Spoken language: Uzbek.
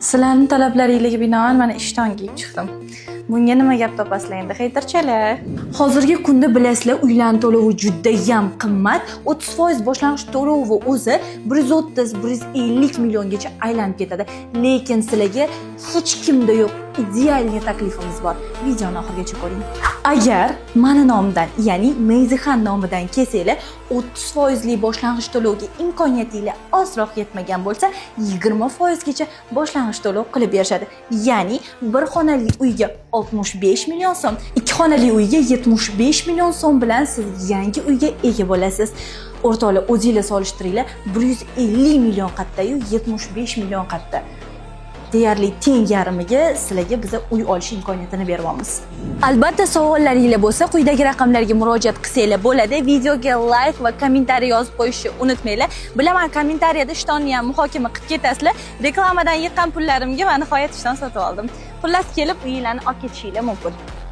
Sizlarning talablaringlarga binoan mana ishton kiyib chiqdim. Bunga nima gap topasizlar endi, heyterchalar? Hozirgi kunda, bilasizlar, uylarning to'lovi judayam qimmat. 30% boshlang'ich to'lovi o'zi 130-150 milliongacha aylanib ketadi. Lekin sizlarga hech kimda yo'q идеальный taklifimiz bor. Videoni oxirigacha ko'ring. Agar mani nomimdan, ya'ni Meyzixan nomidan kelsanglar, 30 foizli boshlang'ich to'lovga imkoniyatinglar ozroq yetmagan bo'lsa, 20 foizgacha boshlang'ich to'lov qilib berishadi. Ya'ni bir xonali uyga 65 million so'm, ikki xonali uyga 75 million so'm bilan siz yangi uyga ega bo'lasiz. O'rtoqlar, o'zinglar solishtiringlar, 150 million qayerda-yu, 75 million qayerda? Deyarli teng yarmiga sizlarga biza uy olish imkoniyatini beryapmiz. Albatta, savollaringlar bo'lsa, quyidagi raqamlarga murojaat qilsanglar bo'ladi. Videoga layk va kommentariy yozib qo'yishni unutmanglar. Bilaman, kommentariyada ishtonni ham muhokama qilib ketasizlar. Reklamadan yiqqan pullarimga va nihoyat ishton sotib oldim. Xullas, kelib uyinglarni olib ketishinglar mumkin.